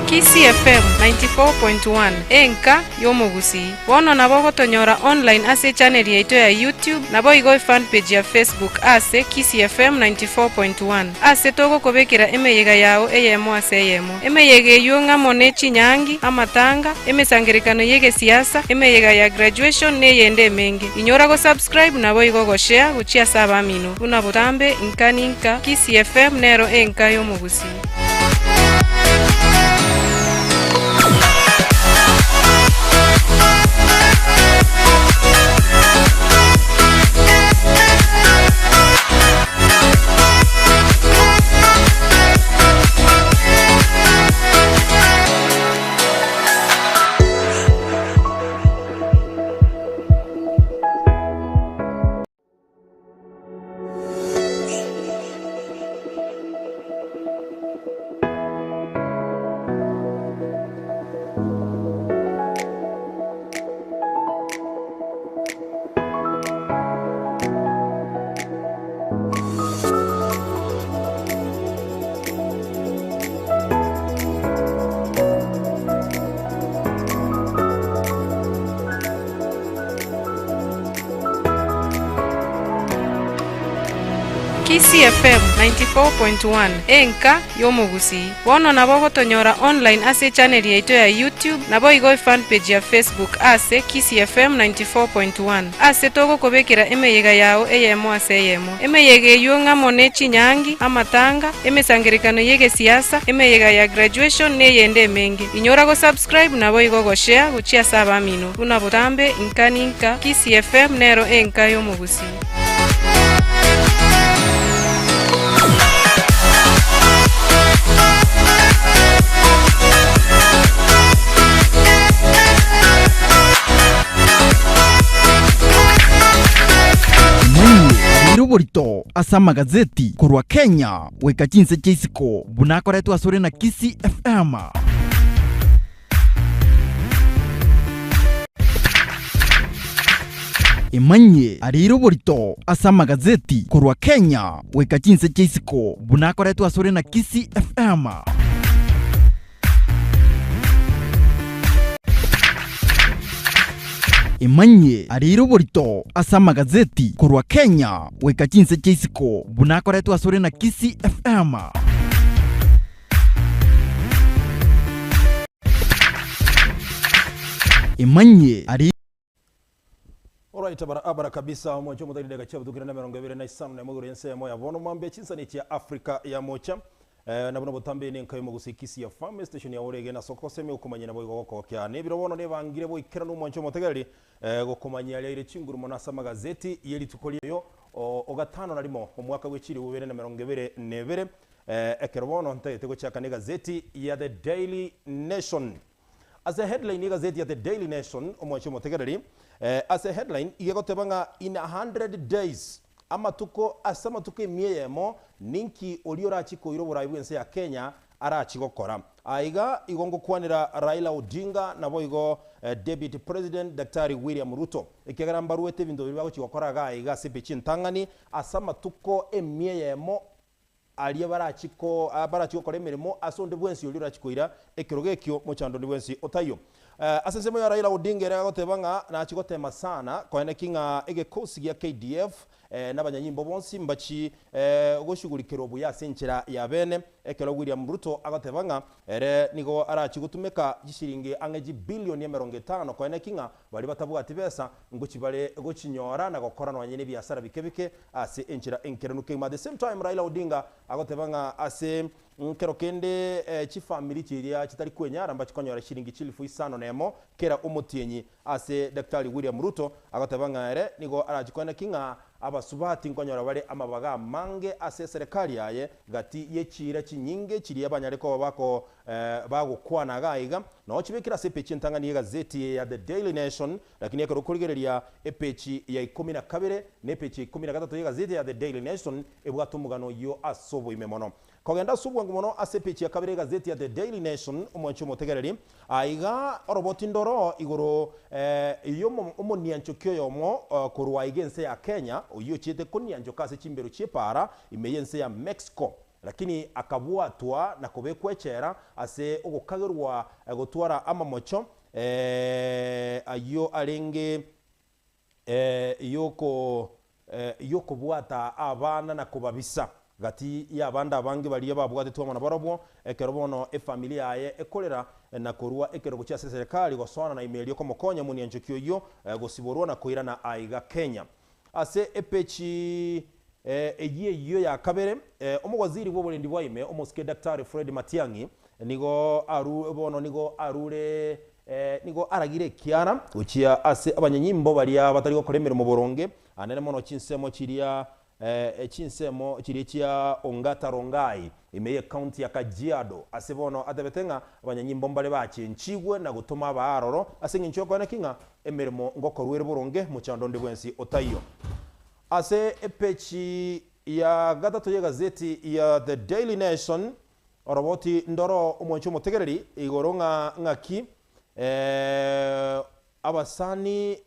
Kisii FM 94.1, enka y'omogusii. Bono nabo ogotonyora online ase echannel yaito ya YouTube naboigo efanpage ya Facebook ase Kisii FM 94.1 ase togokobekera emeyega yao eyemo ase eyemo. Emeyega eyio ng'amo ne chinyangi, amatanga, emesangererekano y'egesiasa, emeyega ya graduation neyende emenge. Inyora go subscribe naboigo go share gochia ase abamino buna botambe inka ninka Kisii FM nero enka y'omogusii. Kisii FM 94.1, enka y'omogusii. Bono nabo ogotonyora online ase echannel yaito ya YouTube naboigo efanpage ya Facebook ase Kisii FM 94.1 ase togokobekera emeyega yao eyemo ase eyemo. Emeyega eyio ng'amo ne chinyangi, amatanga, emesangererekano y'egesiasa, emeyega ya graduation neyende emenge. Inyora go subscribe naboigo go share gochia ase abamino buna botambe inka ninka Kisii FM nero enka y'omogusii. Omoibi abeire oborito ase amagazeti korwa Kenya goika chinse chia isiko buna akoretwe asore na Kisii FM. Emanyie areire oborito ase amagazeti korwa Kenya goika chinse chia isiko buna akoretwe asore na Kisii FM. Emanyie areire oborito ase amagazeti korwa Kenya goika chinse chia isiko buna akoretwe asore na Kisii FM. Emanyie aria. Alright barabara kabisa omwancho omotari dakika chiabutukire na emerongo ebere na isano na emo igoro y'ensemo ya bono mambia chinsani chia Africa ya mocha eh, na buna botambe nenka y'omogusii Kisii FM station ya orege na soko semi okomanya nabo igo gokogokia nebiro bono nebangire boikeranu omwancho omotegereri eh, gokomanyia aria ire chinguru mono ase amagazeti yerituko riayo o gatano na rimo omwaka bwe chilifu bibere na emerongo ebere na ebere Ekero bono ntagete gochaka negazeti ya The Daily Nation. Ase headline yegazeti ya The Daily Nation, omwanchi omotegereri, ase headline iga egoteba ng'a in a hundred days, amatuko ase amatuko emia eyemo, ninki oria orachie koira oborai bw'ense ya Kenya arachie gokora. Aiga igo ngokwanera Raila Odinga naboigo Deputy President Daktari William Ruto, ekiagera mbaruete ebinto biria bagochia gokora iga aiga ase epeji entang'ani ase amatuko emia eyemo Aria barachie barachie gokora emeremo ase onde bwensi oria orachie koira ekerogo ekio mochando onde bwensi otaiyo. Ase ensemo ya Raila Odinga ere agoteba ng'a nachie gotema sana koeneki ng'a egekosi gia KDF na abanyanyimbo bonsi mbachie goshughulikerwa buya ase enchera ya bene ekero William Ruto agoteba ng'a ere nigo arachie gotumeka chishiringi ang'e chibilioni emerongo etano koeneki ng'a Baria batabwati besa ngochia bare gochinyora na gokora nonye nebiasara bike bike ase enchera enkeranu kegima. At the same time Raila Odinga agoteba ng'a ase nkero kende chifamiri chiria chitari kwenyara mbachikonyora shilingi chilifu isano nemo kera omotienyi ase Daktari William Ruto agoteba ng'a ere nigo arachie koeneki ng'a. abasubati nkonyora bare amabaga amange ase eserekari yaye gati ye chiira chinyinge chiria banyare koba bako bagokwana iga aiga. Noo chibekire ase epeji entang'ani y'egazeti eye ya The Daily Nation, lakini ekero okorigereria epeji ya ikomi na kabere na epeji ya ikomi na gatato y'egazeti ya The Daily Nation ebwate omogano oyio ase oboime mono. Kogenda ase obwango mono ase epeji ya kabere y'egazeti ya The Daily Nation, omwanchi omotegereri, aiga oroboti ndoro igoro y'omonianchoki oyomo korwa aiga ense ya Kenya, oyio ochiete konianchoka ase chimbero chi'epaara ime y'ense ya Mexico, lakini akabwatwa na kobekwa echela ase ogokagerwa gotwara amamocho ayio arenge y'okobwata abana na kobabisa gati y'abande abange baria babwatetwe amo nabarobwo, ekero bono efamiri yaye ekorera na korua ekerogo chia ase eserekari gosoana na ime erio komokonya monianchoki oyio gosiborwa na koirana aiga Kenya. Ase epechi eyio eyio ya kabere, omowaziri bw'oborendi bwa ime omosike Daktari Fred Matiang'i nigo aru bono nigo arure Nigo aragire ekiara gochia ase abanyanyimbo baria batari gokora emeremo boronge, anene mono chinsemo chiria chinsemo chiria chia Ongata Rongai, ime y'ecounty ya Kajiado, ase bono atebete ng'a abanyanyimbo mbare bachenchigwe na gotoma abaaroro ase engencho y'okoena ki ng'a emeremo ngokorwa ere boronge mochando onde bwensi otaiyo. Ase epeji ya gatato y'egazeti ya The Daily Nation, Oroboti ndoro omwanche omotegereri igoro ng'a ng'aki abasani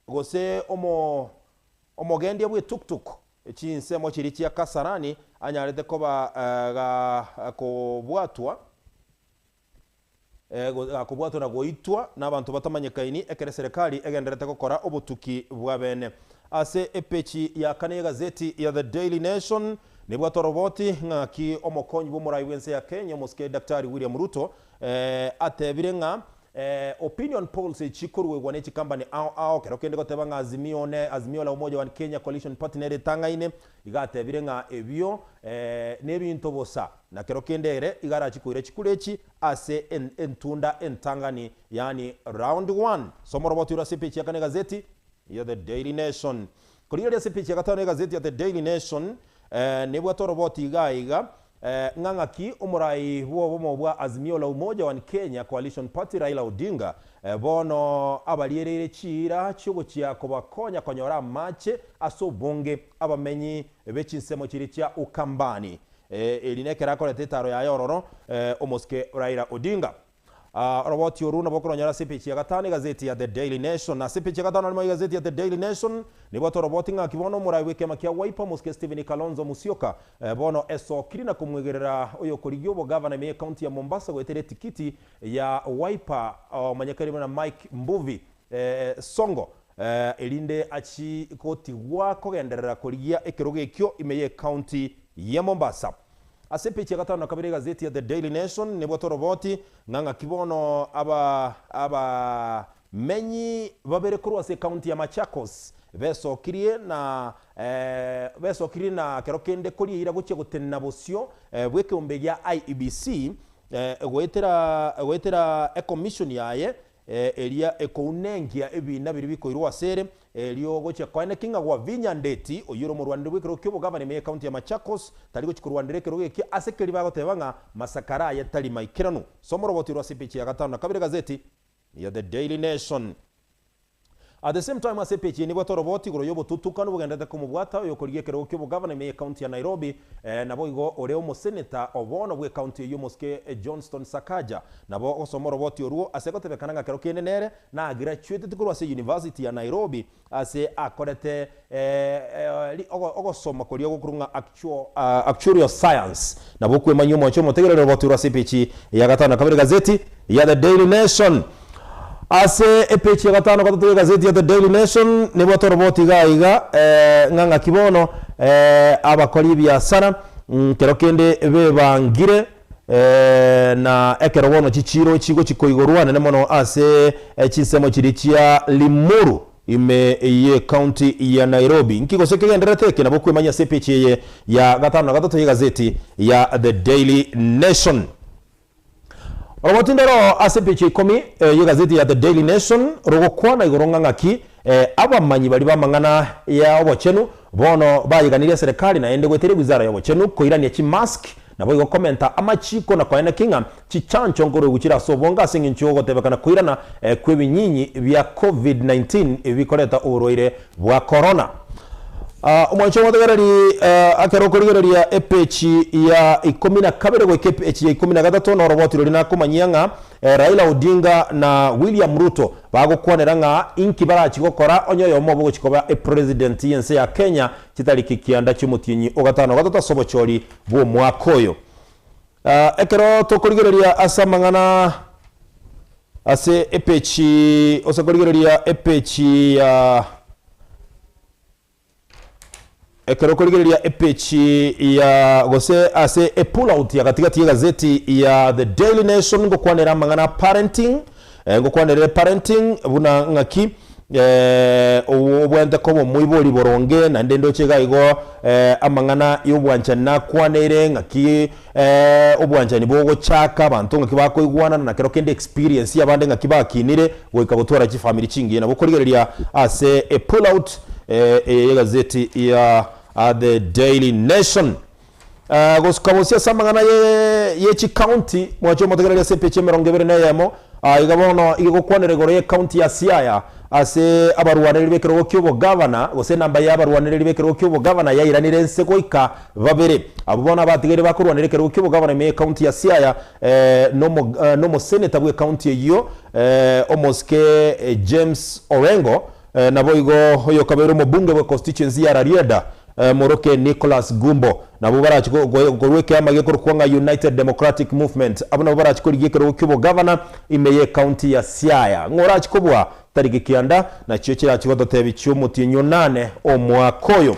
gose omo omogendia bwe tuktuk chinsemo chiria chia Kasarani anyarete koba gakobwatwa gakobwatwa na goitwa nabanto batamanyekaini ekero eserekari egendererete gokora obotuki bwa bene. Ase epeji ya kane y'egazeti ya The Daily Nation nebwate oroboti ng'aki omokonyi bw'omorai bw'ense ya Kenya omosike Daktari William Ruto atebire ng'a opinion polls echi chikoruegwa ne chikambani ao ao kero kende goteba ng'a Azimio ne Azimio la Umoja One Kenya Coalition Party nere etang'aine Iga atebire ng'a ebio nebinto bosa, na kero kende ere iga arachie koira chikura echi ase entunda entang'ani, yaani round one. Soma oroboti oro ase epeji ya kane y'egazeti ya The Daily Nation. Korigereria ase epeji ya gatano y'egazeti ya The Daily Nation, nebwate oroboti iga iga, ng'a ng'aki omorai bw'obomo bwa Azimio la Umoja One Kenya Coalition Party Raila Odinga bono abariereire chiira chiogochia kobakonya konyora amache ase obonge abamenyi be chinsemo chiria chia Ukambani. Eri nekero akoreta etaro yaye ororo omosike Raila Odinga. Oroboti oru nabo okoronyora ase epeji ya gatano egazeti ya The Daily Nation. Ase epeji ya gatano arimo egazeti ya The Daily Nation nibwate oroboti ng'aki bono omorai bw'ekiama kia Wiper omosike Stephen Kalonzo Musyoka bono esokiri na komwegerera oyokorigia obogavana ime y'ecounty ya Mombasa goetera etikiti ya Wiper omanyekani buna Mike Mbuvi Songo erinde achi gotigwa kogenderera korigia ekerogo ekio ime y'ecounty ya Mombasa. Ase epeji ya gatano na kabere egazeti ya The Daily Nation nebwate oroboti ng'a ng'aki bono aba abamenyi babere korwa ase ecounty ya Machakos besokirie na besokirie na kero kende korieira gochia gotenena bosio bw'ekeombe gia IEBC goetera goetera ecommission yaye Eria ekounenkia ebiina biria bikoirwa asere, erio gochia koeneki ng'a Wavinya Ndeti, oyio ore omorwaneri bw'ekerogo ki'obogavana ime y'ecounty ya Machakos, tari gochia korwanera ekerogo ekio ase keria bagoteba ng'a masakara aye tari maikeranu. Soma oroboti orwo ase epeji ya gatano na kabere gazeti ya The Daily Nation. At the same time ase epeji eye nibwate oroboti igoro y'obotutukanu bogendererete komobwata oyokorigia ekerogo ki'obogavana ime y'ecounty ya Nairobi naboigo ore omoseneta o bono bw'ecounty eyio omosike Johnston Sakaja. Nabo ogosoma oroboti orwo ase gotebekana ng'a kero kende nere nagraduatete korwa ase University ya Nairobi ase akorete ogosoma koria gokorwa ng'a Actuarial Science. Nabo okwemanyia omwancho omotegerere oroboti orwo ase epeji ya gatano na kabere gazeti ya The Daily Nation. Ase epeji ya gatano gatato y'egazeti ya The Daily Nation nebwate oroboti iga iga ng'a ng'aki bono abakori ebiasara kero kende bebangire na ekero bono chichiiro chigochi koigorwa nene mono ase chinsemo chiria chia Limuru ime y'ecounty ya Nairobi. Nki gose kegendererete eke nabo okwemanyia ase epeji eye ya gatano na gatato y'egazeti ya The Daily Nation. Oroboti ndoro ase epeji ya ikomi y'egazeti ya The Daily Nation rogokwana igoro ng'a ng'aki. Abamanyi baria b'amang'ana ya obochenu bono bayeganirie eserekari naende goetera ewizara y'obochenu koirania chimask naboigo komenta amachiko na koeneki ng'a chichancho nkorwegwa chire ase obonge ase engencho y'ogotebekana koirana kw'ebinyinyi bia Covid-19 ebi bikoreta oborwaire bwa Corona. Omwancho omotegereri ekero okorigereria epechi ya ikomi na kabere goika epechi ya ikomi na gatato noroboti roria nakomanyia ng'a Raila Odinga na William Ruto bagokwanera ng'a inki barachi gokora onye oyomo obo gochi koba epresident y'ense ya Kenya chitariki kianda chi'omotienyi o gatano gatato ase obochori bw'omwaka oyo. Ekero tokorigereria ase amang'ana ase epechi ose korigereria epechi ya Ekero okorigereria epechi ya gose ase epullout ya gatigati y'egazeti ya The Daily Nation ngokwanera amang'ana a parenting, ngokwanerere parenting buna ng'aki obwenerete koba omoibori boronge naende ndoche iga igo amang'ana ya obwanchani nakwaneire ng'aki obwanchani bogochaka abanto ng'aki bakoigwanana na kero kende experience y'abande ng'aki bakinire goika gotwara chifamiri chingiya. Nabo okorigereria ase epullout eye y'egazeti ya The Daily Nation. Gosuka bosio ase amang'ana ye chicounty, mwanche omotegereri ase epeji emerongo ebere na eyemo, iga bono iga egokwanera igoro y'ecounty ya Siaya ase abarwanereri b'ekerogo ki'obogavana, gose enamba y'abarwanereri b'ekerogo ki'obogavana yairanire ense goika babere. Abwo bono abatigaire bakorwanera ekerogo ki'obogavana ime y'ecounty ya Siaya nomoseneta bw'ecounty eyio omosike James Orengo, Naboigo oyokabeire omobunge bwe constituency ya Rarieda, Moroke Nicholas Gumbo, nabwo barachi korwa ekeama gekorokwa ng'a United Democratic Movement. Abwo nabwo barachi korigia ekerogo ki'obogavana ime y'ecounty ya Siaya. Ng'o orachi kobua? Tariki kianda nachio chirachi gototebia chi'omotienyi onane omwaka oyo.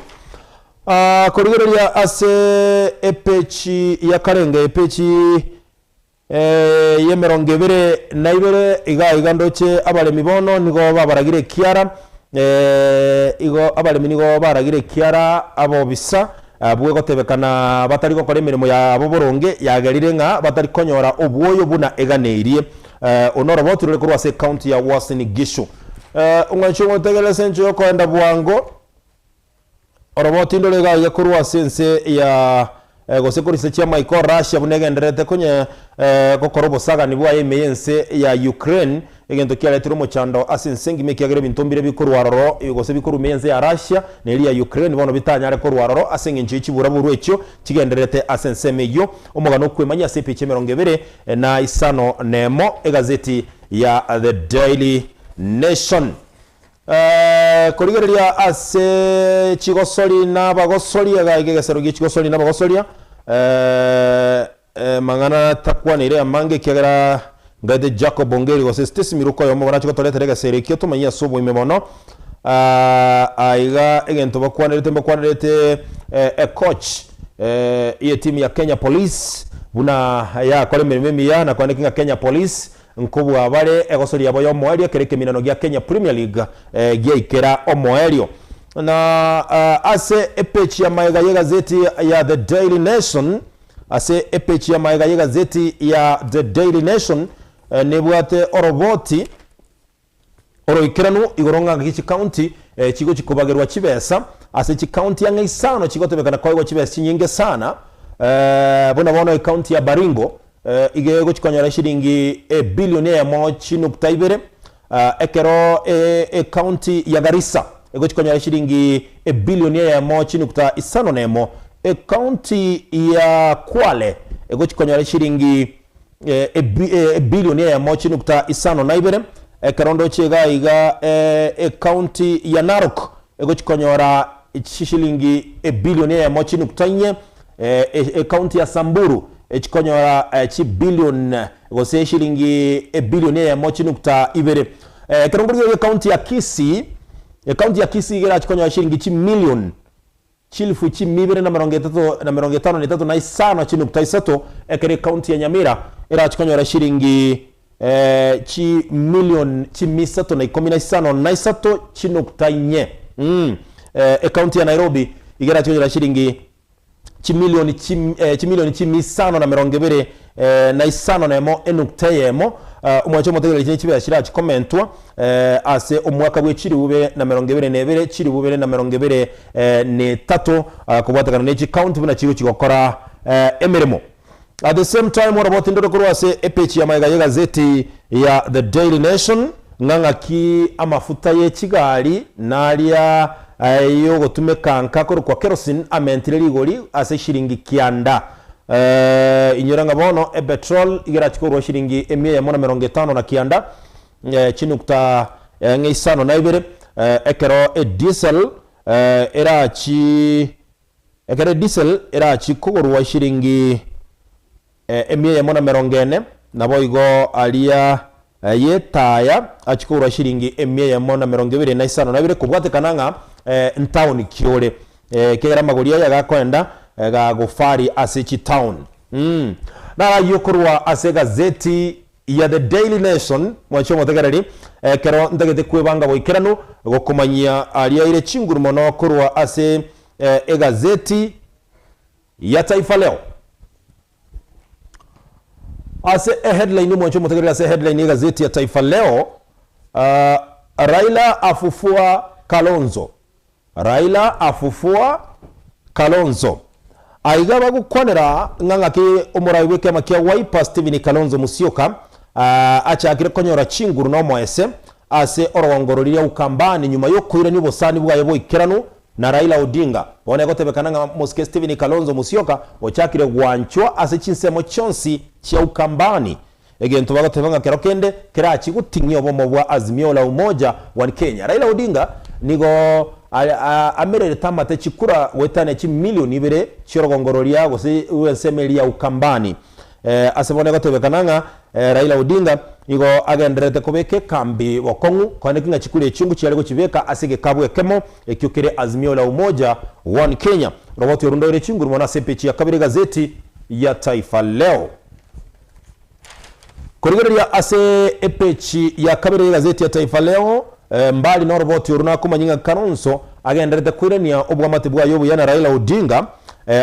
Korigereria ase epeji ya karenge, epeji Y'emerongo ebere na ibere, iga iga ndoche abaremi bono nigo babaragire ekiara, igo abaremi nigo baragire ekiara abobisa bw'egotebekana batari gokora emeremo yabo boronge, yagerire ng'a batari konyora obwoyo buna eganeirie. Oyo noroboti rore korwa ase ecounty ya Uasin Gishu. Ong'anche ogontegerera ase enchera y'okoenda bwango. Oroboti ndore iga iga korwa ase ense ya gose korwa chinse chi'amaiko Russia buna egendererete konye gokora obosagani bwaye ime y'ense ya Ukraine, egento kiaretire omochando ase ense engima ekiagera ebinto mbire bikorwa aroro gose bikorwa ime y'ense ya Russia na eria ya Ukraine bono bitanyare korwa aroro ase engencho ye chiburaburu echio chigendererete ase ensemo eyio. Omogano okwemanyia ase epicha emerongo ebere na isano nemo egazeti ya The Daily Nation. Korigereria ase chigosori na abagosori, iga egesero gie chigosori na abagosoria, mang'ana takwaneire amange ekiagera ngaete Jacob Ongeri gose Stacy Miruka oyomo barache gotoretera egesero ekio tomanyie ase oboime mono. Aiga egento bakwanerete mbakwanerete ecoach ye team ya Kenya Police buna yakora emeremo emiya na koaneki ng'a Kenya Police Nkobua bare egosoria yabo y'omoerio ekero ekeminano gia Kenya Premier League giaikera omoerio. Na ase epeji ya magega y'egazeti ya The Daily Nation, ase epeji ya magega y'egazeti ya The Daily Nation nebwate oroboti oroikeranu igoro ng'a ngaki chikaunti chigochi kobagerwa chibesa ase chikaunti ang'e isano chigotebekana koegwa chibesa chinyinge sana buna bono ekaunti ya Baringo Iga egochia konyora eshilingi ebilioni eyemo chinukta ibere, ekero ecounty ya Garissa egochia konyora eshilingi ebilioni eyemo chinukta isano na emo, ecounty ya Kwale egochia konyora eshilingi ebilioni eyemo chinukta isano na ibere, ekero ndoche iga iga ecounty ya Narok egochia konyora chishilingi ebilioni eyemo chinukta inye, Ecounty ya Samburu echikonyora chibillion gose eshilingi ebillion eyemo chinukta ibere. Ekero nkorigereria ecounty ya Kisii, ecounty ya Kisii iga erachikonyora shilingi chimillion chilifu chimia ibere na merongo etato na merongo etano na etato na isano chinukta isato, ekero ecounty ya Nyamira erachikonyora shilingi chimillion chimia isato na ikomi na isano na isato chinukta inye. Ecounty ya Nairobi iga erachikonyora shilingi chimilioni chimilioni chimia isano na merongo ebere na isano na emo enukta eyemo. Omwancho omotegereri chine chibesa chirachikomentwa ase omwaka bwe chilifu ibere na emerongo ebere na ebere, chilifu ibere na emerongo ebere na etato, kobwatekana ne chicounty buna chigochi gokora emeremo. At the same time oroboti ndore korwa ase epeji ya magega y'egazeti ya The Daily Nation ng'a ng'aki amafuta ye chigari naria yogotumeka nka korokwa kerosene amentire rigori ase shilingi kianda. Inyora ng'a bono epetrol iga erachi korwa shilingi emia eyemo na emerongo etano na kianda chinukta ng'a isano na ibere ekero ediesel erachi Ekero edisel erachi kogorwa eshilingi emia eyemo na emerongo ene, naboigo aria y'etaya achi kogorwa eshilingi emia eyemo na emerongo ebere na isano na ibere, kobwatekana ng'a ntaoni ki ore, ekiagera amagori aya gakoenda gagofari ase chitaoni. Naro ayio korwa ase egazeti ya The Daily Nation, mwanche omotegereri, ekero ntagete kwebanga boikeranu gokomanyia aria ire chinguru mono korwa ase egazeti ya Taifa Leo. Ase eheadline mwanche omotegereri ase eheadline y'egazeti ya Taifa Leo, Raila afufua Kalonzo. Raila afufua Kalonzo. Aiga bagokwanera ng'a ng'aki omorai bw'ekiama kia Wiper Stephen Kalonzo Musyoka achakire konyora chinguru na omoese ase orogongo roria Ukambani nyuma yokoirania obosani bwaye boikeranu na Raila Odinga. Bono egotebekana ng'a mosike Stephen Kalonzo Musyoka ochakire gwanchwa ase chinsemo chionsi chia Ukambani Egento bagoteba ng'a kero kende kerachie goting'ia obomo bwa Azimio la Umoja One Kenya. Raila Odinga nigo amererete amate chikura goetania chimilioni ibere chi'orogongo roria gose rw'ensemo eria ya Ukambani. Ase bono egotebekana ng'a Raila Odinga nigo agendererete kobeka ekambi bokong'u koeneki ng'a chikura echio ngochiare gochibeka ase egekabu ekemo ekio kere Azimio la Umoja One Kenya. Roboti oru ndoire chinguru mono ase epeji ya kabere egazeti ya Taifa Leo. Korigereria ase epeji ya kabere y'egazeti ya Taifa Leo, mbali noroboti oru nakomanya ng'a Kalonzo agenderete koirania obwamate bwaye obuya na Raila Odinga,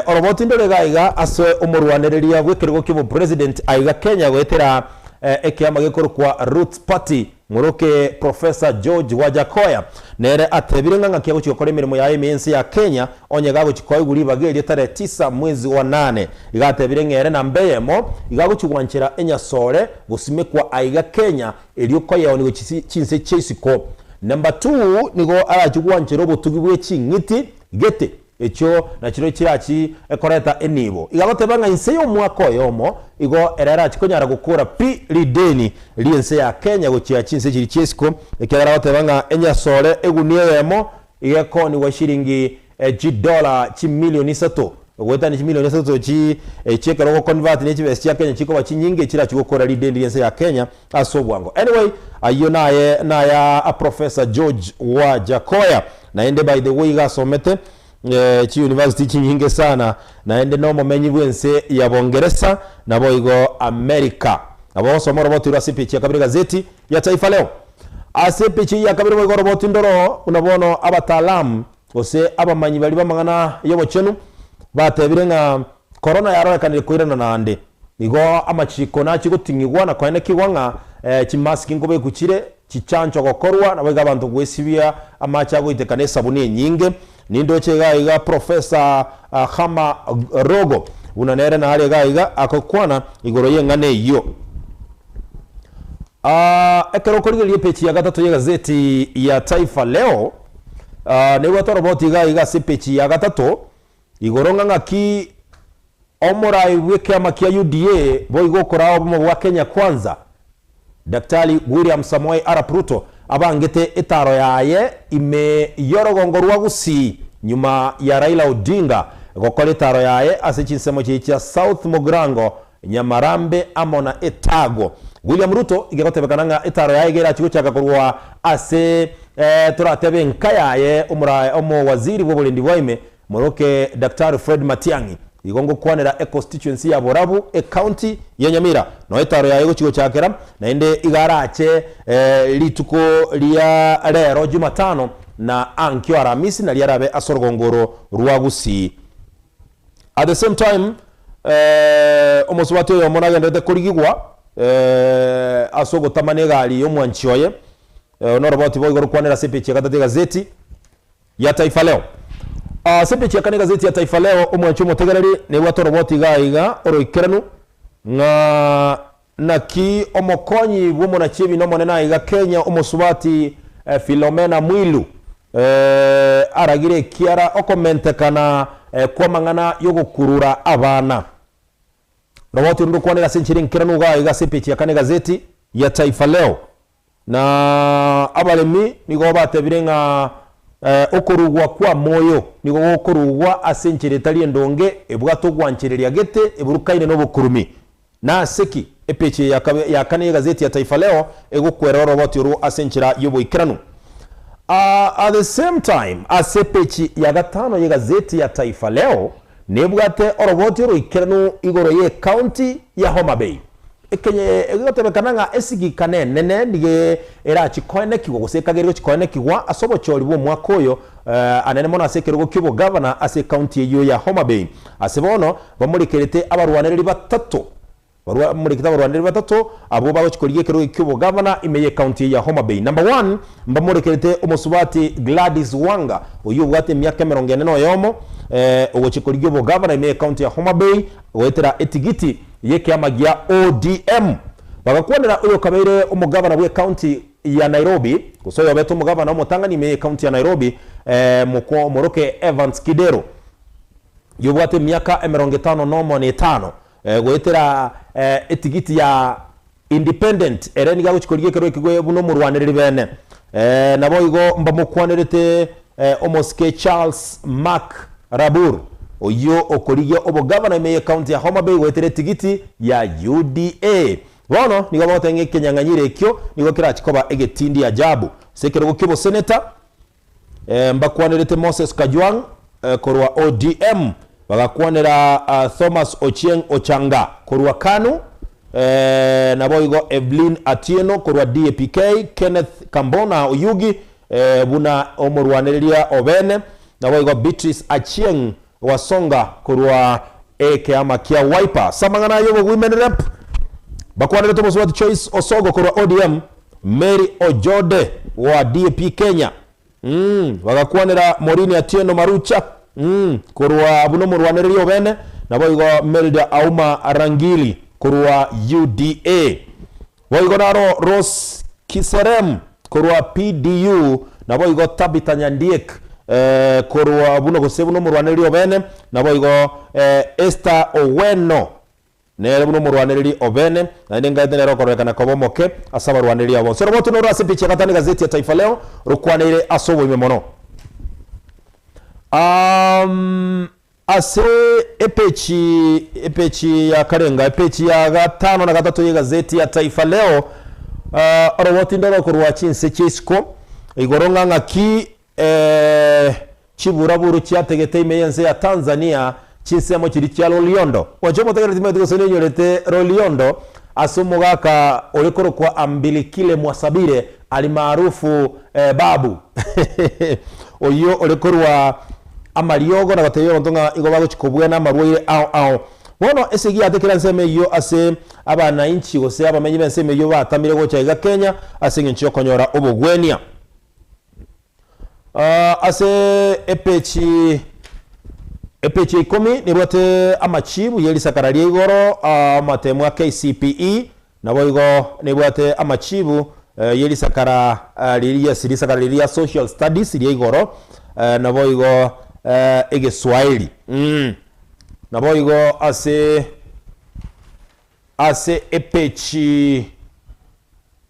oroboti ndore iga iga ase omorwanereria bw'ekerogo ki'obopresident aiga Kenya goetera ekiama gekorokwa Roots Party Ng'oroke Professor George Wajackoyah nere atebire ng'a ng'aki agochia gokora emeremo yaye ime y'ense ya Kenya onye gagochia koegwa ribaga erio tarehe tisa mwezi wa nane. Iga atebire ng'a ere namba eyemo iga agochia gwanchera enyasore gosimekwa aiga Kenya erio koyeoni gochia chinse chia isiko. Number two nigo arachie gwanchera obotugi bwe ching'iti gete Echio nachirochio chirachi koreta enibo. Iga agoteba ng'a inse y'omwaka oyomo igo ere arachi konyara gokora pi rideni ri'ense ya Kenya gochia chinse chiria chi'esiko, ekiagera agoteba ng'a enyasore egunia eyemo iga ekoonigwa shilingi chidola chimilioni isato, goetania chimilioni isato chi echi ekero ogoconvert ne chibesa chia Kenya chikoba chinyinge chirachi gokora rideni ri'ense ya Kenya ase obwango. Anyway, ayio naye naya Professor George Wajackoyah. Naende by the way iga asomete chi university chinyinge sana naende nomomenyi bwense ya Bongeresa naboigo America. Nabo ogosoma oroboti oro ase epeji ya kabere egazeti ya Taifa Leo. Ase epeji eyio ya kabere boigo oroboti ndoro buna bono abataalamu gose abamanyi baria b'amang'ana y'obochenu batebire ng'a Korona yarorekanire koirana naende. Igo amachiko nachie goting'igwa na koenekigwa ng'a chimaski nkobekwa chire, chichancho gokorwa, naboigo abanto gwesibia amache agoiteka na esabuni enyinge. Nindoche iga iga Professor Khama Rogo buna nere nare iga iga agokwana igoro y'eng'ana eyio. Ekero okorigereria epeji ya gatato y'egazeti ya Taifa Leo, nebwate oroboti iga iga ase epeji ya gatato, Igoro ng'a ng'aki omorai bw'ekiama kia UDA boigo okoraa obomo bwa Kenya Kwanza, Daktari William Samoei Arap Ruto abangete etaro yaye ime y'orogongo rwa Gusii nyuma ya Raila Odinga gokora etaro yaye ase chinsemo chiria chia South Mugirango, Nyamarambe amo na Etago. William Ruto iga egotebekana ng'a etaro yaye iga erachi gochaka korwa ase toratebe enka yaye omowaziri bw'oborendi bwa ime Moroke Daktari Fred Matiang'i igo ngokwanera econstituency ya Borabu ecounty ya Nyamira noe etaro yaye egochi gochakera naende iga arache rituko ria rero Jumatano na ankio Aramisi nario arabe ase orogongo oro rwa Gusii. At the same time omosubati oyomo nagenderete korigigwa. Ase ogotamana egari y'omwanchi oye. Noroboti boigo rokwanera ase epeji ya gatato y'egazeti ya Taifa Leo. Ase epeji ya kane y'egazeti ya Taifa Leo, omwanchi omotegereri nebwate oroboti iga iga oroikeranu ng'a naki omokonyi bw'omonachi ebina omonene aiga Kenya omosubati Philomena Mwilu aragire ekiara okomentekana kw'amang'ana y'ogokurura abana. Roboti oria ndokwanera ase enchera enkeranu iga aiga ase epeji ya kane egazeti ya Taifa Leo. Na abaremi nigo batebire ng'a okorugwa kw'amoyo nigo gokorugwa ase enchera etari endonge, ebwate ogwanchereria gete, eburukaine nobokurumi. Nase ki epeji eye ya kane y'egazeti ya Taifa Leo egokwerera oroboti orwo ase enchera y'oboikeranu? At the same time, ase epeji ya gatano y'egazeti ya Taifa Leo nebwate oroboti oroikeranu igoro y'ecounty ya Homa Bay. Ekenye egotebekana ng'a esigikana enene nigo erachi koenekigwa gose ekageire gochi koenekigwa ase obochori bw'omwaka oyo anene mono ase ekerogo ki'obogavana ase ecounty eyio ya Homa Bay. Ase bono bamorekerete abarwanereri batato bamorekete abarwanereri batato abwo bagochi korigia ekerogo ki'obogavana ime y'ecounty eye ya Homa Bay. Number one, mbamorekerete omosubati Gladys Wanga oyio obwate emiaka emerongo ene na oyomo ogochi korigia obogavana ime y'ecounty ya Homa Bay goetera etigiti y'ekiama gia ODM. Bagakwanera oyokabeire omogavana bw'ecounty ya Nairobi, gose oyobete omogavana omotang'ani ime y'ecounty ya Nairobi, omoroke Evans Kidero, oyobwate emiaka emerongo etano nomo na etano, goetera etigiti ya Independent, ere nigo agochia korigia ekerwa ekigwe buna omorwanereri bene. Naboigo mbamokwanerete omosike Charles Mark Rabur, oyio okorigia obogavana ime y'ecounty ya Homa Bay goetera etigiti ya UDA. Bono nigo bagoteba ng'a ekenyang'anyiro ekio nigo kerachie koba egetindi ajabu. Ase ekerogo ki'oboseneta Mbakwanerete Moses Kajwang' korwa ODM, bagakwanera Thomas Ochieng Ochanga korwa Kanu, naboigo Evelyn Atieno korwa DAPK, Kenneth Kambona Oyugi buna omorwanereria obene, naboigo Beatrice Achieng Wasonga korwa ekeama kia Wiper. Ase amang'ana aya Women Rep bakwanerete omosubati Joyce Osogo korwa ODM, Mary Ojode wa DAP Kenya, bagakwanera Maureen Atieno Marucha korwa buna omorwanereria obene, naboigo Melda Auma Rangili korwa UDA. Boigo naro Rose Kiserem korwa PDU, naboigo Tabitha Nyandiek korwa buna gose buna omorwanereri obene, naboigo Esther Oweno nere buna omorwanereri obene, naende ngaete nere okororekana koba omoke ase abarwanereri abo bonsi. Oroboto noro ase epicha ya gatano egazeti ya Taifa Leo rokwaneire ase oboime mono. Ase epechi epechi ya karenga epechi ya gatano na gatato y'egazeti ya Taifa Leo, oroboti ndoro korwa chinse chia isiko, igoro ng'a ng'aki chiburaburu chiategete ime y'ense ya Tanzania chinsemo chiria chia Loliondo. Gwancha omotegereri timanyeti gose nenyorete Loliondo ase omogaka ore korokwa Ambilikile Mwasabire alimaarufu Babu oyio ore korwa amariogo na gotebia abanto ng'a igo bagochia kobwena amarwaire ao ao. Bono esegi yatekire ensemo eyio ase abanainchi gose abamenyi b'ensemo eyio batamire gocha iga Kenya ase engencho y'okonyora obogwenia. Ase epechi epechi ya ikomi nebwate amachibu ye risakara ria igoro amatemu a KCPE Naboigo nebwate amachibu ye risakara riria yes risakara riria ria social studies ria igoro naboigo egeswaeri naboigo ase ase epechi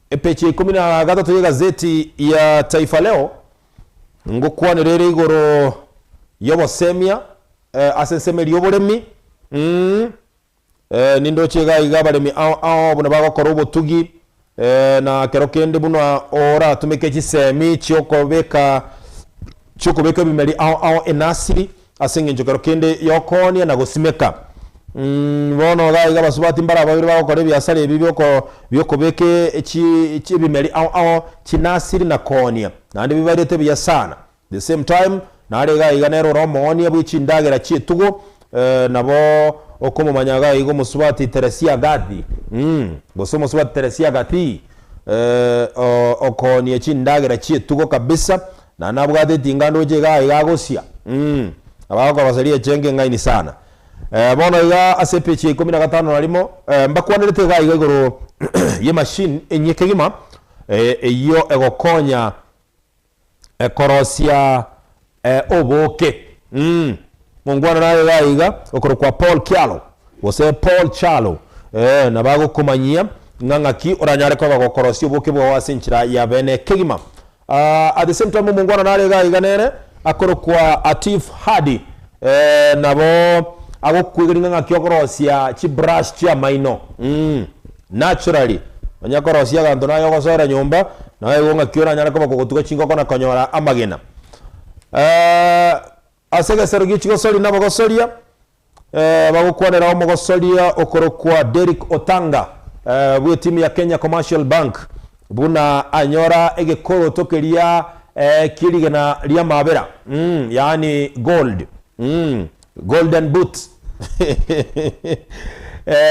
epechi ya ikomi na gatato y'egazeti ya Taifa Leo ngokwanera ere igoro y'obosemia ase ensemo eria y'oboremi. Nindoche iga iga abaremi ao ao buna bagokora obotugi, na kero kende buna oratumeke chisemi chi'okobeka chi'okobeka ebimeri ao ao enasiri, ase engencho kero kende y'okoonia na gosimeka. Bono iga iga abasubati mbare ababere bagokora ebiasara ebi bioko biokobeka chi chi ebimeri ao ao chinasiri na koonia, naende bibarete buya sana. The same time, nare iga iga nere ore omoonia bwe chindagera chi'etugo, nabo okomomanya iga iga omosubati Teresia Gathi. Mm, gose omosubati Teresia Gathii okoonia chindagera chi'etugo kabisa, na nabwate etinga ndoche iga iga agosia. Mm, abagokoroseria echenge eng'aini sana. Bono iga ase epeji ya ikomi na gatano na rimo, mbakwanerete iga iga igoro y'emachine enyia kegima, eyio egokonya Ekorosia oboke. Mongwana naye iga iga okorokwa Paul Kyalo gose Paul Kyalo nabo agokomanyia ng'a ng'aki oranyare koba gokorosia oboke bwao ase enchera ya bene kegima. At the same time omongwana nare iga iga nere akorokwa Atif Hadi nabo agokwegeri ng'a ng'aki okorosia chibrush chiamaino. Naturally, onye korosia aganto naye ogosoera nyomba, naye igo ng'aki oranyare koba kogotuga chingoko na konyora amagena. Ase egesero gie chigosori na abagosoria, bagokwanera omogosoria okorokwa Derrick Otanga bw'etimu ya Kenya Commercial Bank buna anyora egekoroto keria kie rigena ri'amabera, yaani gold. Golden boot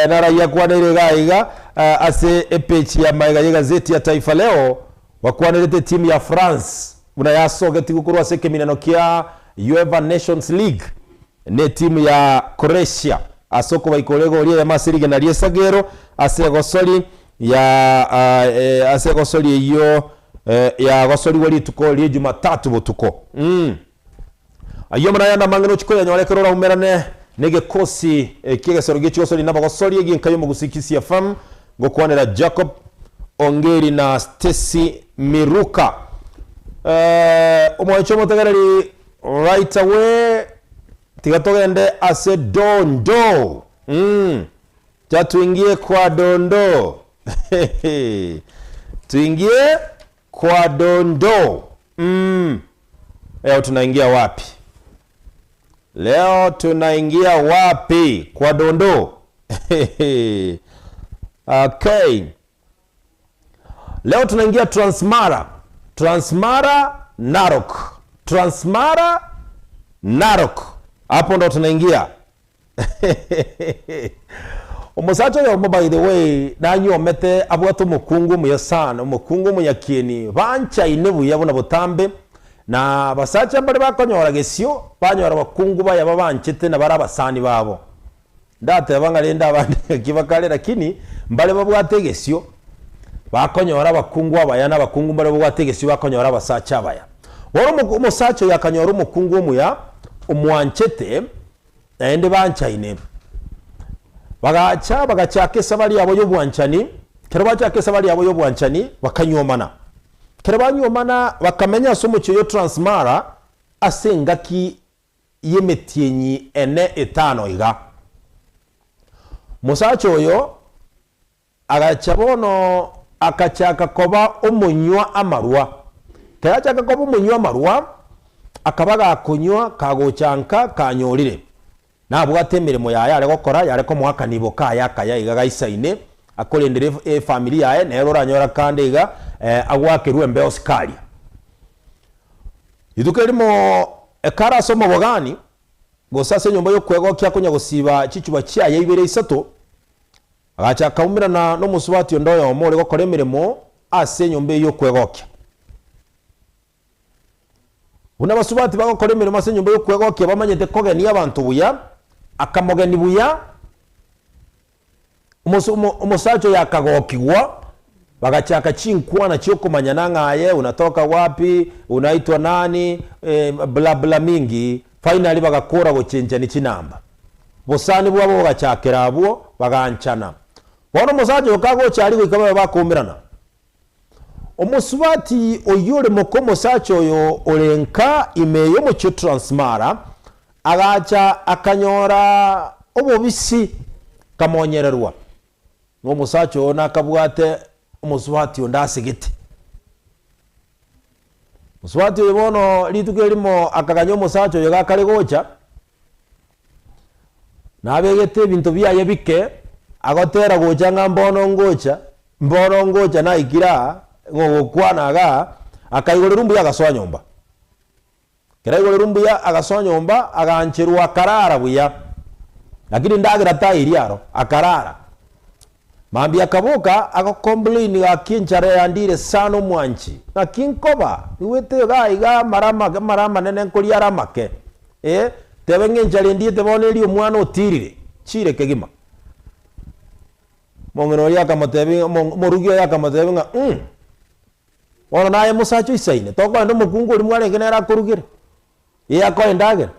Naragia akwaneire iga iga ase epeji ya magega y'egazeti ya Taifa Leo bakwanerete etimu ya France buna yasogetigwe korwa ase ekeminano kia UEFA Nations League na etimu ya Croatia ase okobaikora egori eyemo ase rigena ri'esagero ase egosori ya ase egosori eyio yagosorigwa rituko rie Jumatatu botuko. Ayio amo nayande amang'ana ochia koyanyora ekero oraumerane negekosi ki'egesero gie chigosori nabagosori egi'enka y'omogusii Kisii FM, ngokwanera Jacob Ongeri na Stacy Miruka. Omwanchi omotegereri right away tiga togende ase Dondo. Cha tuingie kwa Dondo. Tuingie kwa Dondo. Leo tunaingia wapi? Leo tunaingia wapi? Kwa dondoo. Okay. Leo tunaingia Transmara. Transmara Narok. Transmara Narok. Hapo ndo tunaingia. Omosacha oyomo by the way nanyuomete abwate omokungu omuya sana, omokungu omonyakieni, banchaine buya buna botambe, na abasacha mbare bakonyora gesio, banyora abakungu baye babanchete na bare abasani babo. Ndateba ng'a rende abande ng'aki bakare lakini mbare babwate egesio, bakonyora abakungu abaya na abakungu mbare babwate egesio bakonyora abasacha abaya. Bono omosacha oyo akanyora omokungu omuya, omwanchete, naende banchaine. Bagacha bagachaka esabari yabo y'obwanchani, ekero bachaka esabari yabo y'obwanchani, bakanyuomana. Ekero banyuomana, bakamenya ase omochie oyo Transmara ase engaki y'emetienyi ene etano iga. Omosacha oyo Agacha bono akachaka koba omonywa amarwa. Ekero achaka koba omonywa amarwa, akaba gakonywa kagocha nka kanyorire. Nabwate emeremo yaye are gokora yare komoa akanibo kaye akaya iga gaisaine, akorendera efamiri yaye, nere oranyore akande iga agoakerwe embeo sikaria. Rituko erimo ekare ase omobogani, gose ase enyomba y'okwegokia akonya gosiba chichuba chiaye ibere isato, Agacha akaumerana nomosubati onde oyomo ore gokora emeremo ase enyomba eyio y'okwegokia. Buna abasubati bagokora emeremo ase enyomba y'okwegokia bamanyete kogenia abanto buya, akamogenia buya, omosacha oyo akagokigwa, bagachaka chinkwana chi'okomanyana ng'a aye unatoka wapi, unaitwa nani, bla bla mingi, finally bagakora gochenchani chinamba. Obosani bwabo bogachakera abwo, baganchana. Bono omosacha oyo kagocha aria goika babe bakoumerana. Omosubati oyio ore moka omosacha oyo ore nka ime y'omochie o Transmara, agacha akanyora obobisi, akamonyererwa, ng'a omosacha oyo nakabwate omosubati onde asegete. Mosubati oyo bono rituko erimo akaganya omosacha oyo gakare gocha, Nabegete ebinto biaye bike, agotera gocha ng'a mbono ngocha, mbono ngocha naikire aa, ng'a ogokwana igaa, akaigorerwa mbuya agasoa nyomba. Ekero aigoreirwe mbuya agasoa nyomba, agancherwa akarara buya, lakini ndagera tairia aro, akarara. Mambia akaboka agocomplain gaki enchara yandire sana omwanchi, ng'aki nkoba niwete iga iga amara amake amara amanene nkoria are amake eh, tebe ng'a enchara endiete bono eria omwana otirire, chire kegima. Omong'ina oria akamotebia omo omorugi oye akamotebia ng'a mh, bono naye mosacha oisaine, tokoenda omokungu oria mwarenge nere akorugere, eye akoe endagera.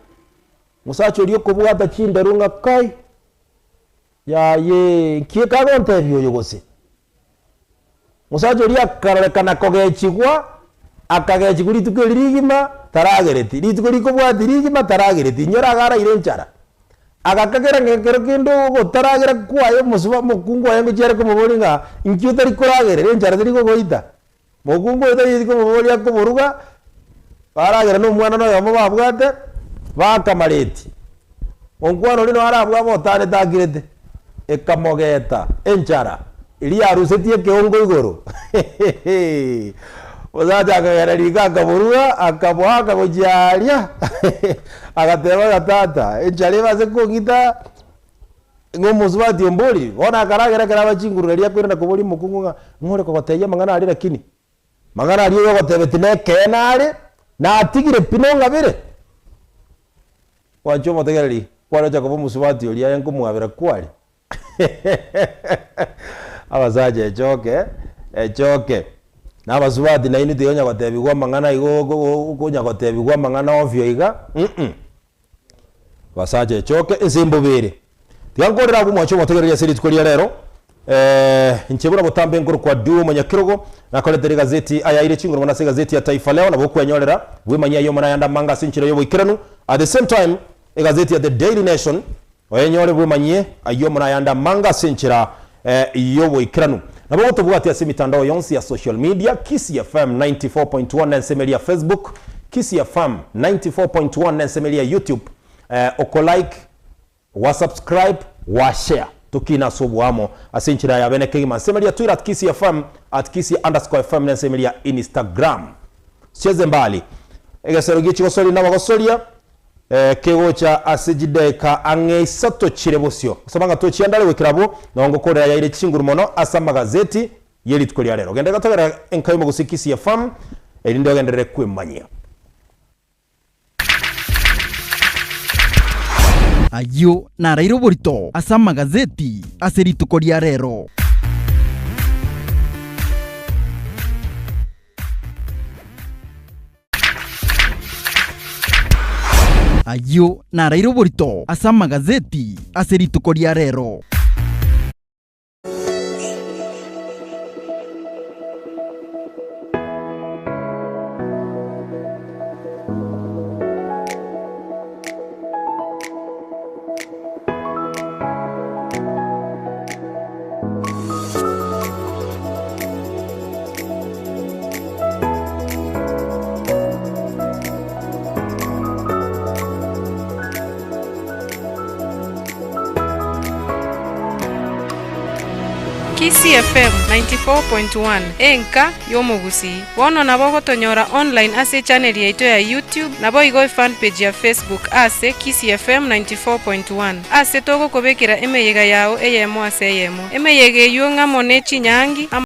Mosacha oria okobwata chinderu ng'a kai. Yayee, nki ekagontebia oyo gose? Omosacha oria akarorekana kogechigwa, akagechigwa rituko eri rigima taragereti, rituko rikobwatia rigima taragereti, inyora iga araire enchara. Agakagera ng'a ekero kende ogotaragera kwaye omosuba omokungu oye ngochia are komoboria ng'a inki otari koragerera enchara teri kogoita? Mokungu oyo tarieti komoboria akoboruga, baragera na omwana na oyomo babwate, bakamareti. Onkwana oria noo arabwo abotanete akirete, ekamogeta enchara eria yarusetie ekeongo igoro Omosacha akagenda riko akaboruga, akaboaka gochia aria, agateba ng'a tata, enchara ebase kong'ita. Ng'a omosubati omborire, bono akaragera ekero aba chinguru nario akoirana koboria omokungu ng'a ng'o ore kogotebia amang'ana aria lakini? Mang'ana aria oyogotebetie nekeene are, natigire pi nong'abere. Gwancha omotegereri kware ocha koba omosubati oria aye nkomwabera kware. Abasacha echoke, echoke. Na abasubati nainwe tiga gotebiwa amang'ana igo okonya gotebiwa amang'ana ovyo iga mm. Basacha echoke ense embobe ere. Tiga nkorere abwo mwanche omotegereri ase rituko ria rero. Inche buna botambe nkorokwa Duo Omonyakerogo, nakoretere egazeti ayaire chinguru mono ase egazeti ya Taifa Leo, nabo okwenyorera bwemanyie ayio mono ayande amange ase enchera y'oboikeranu. At the same time, egazeti ya The Daily Nation oyenyore bwemanyie ayio mono ayande amange ase enchera y'oboikeranu. Nabo ogotobwatia ase emitandao yonsi ya social media, Kisii FM 94.1 nensemo eria ya Facebook, Kisii FM 94.1 nensemo eria ya YouTube, oko like, gwa subscribe, gwa share. Tokine ase oboamo ase enchera ya bene kegima. Ensemo eria ya Twitter at Kisii FM, at Kisii underscore FM nensemo eria ya Instagram. Sicheze mbali. Egesero gie chigosoria nabagosoria. Kegocha ase chidaeka ang'e isato chire bosio. Gosaba ng'a tochiandare goikera abwo, nao ngokorera yaire chinguru mono ase amagazeti ye rituko ria rero. Genda gotogera enka y'omogusii Kisii FM, erinde ogenderere kwemanyia. Ayio naraire oborito ase amagazeti ase rituko ria rero. Ayio naraire oborito ase amagazeti ase rituko ria rero. Kisii FM 94.1, enka y'omogusii. Bono nabo ogotonyora online ase echannel yaito ya YouTube naboigo efanpage ya Facebook ase Kisii FM 94.1 ase togokobekera emeyega yao eyemo ase eyemo. Emeyega eyio ng'amo ne chinyangi,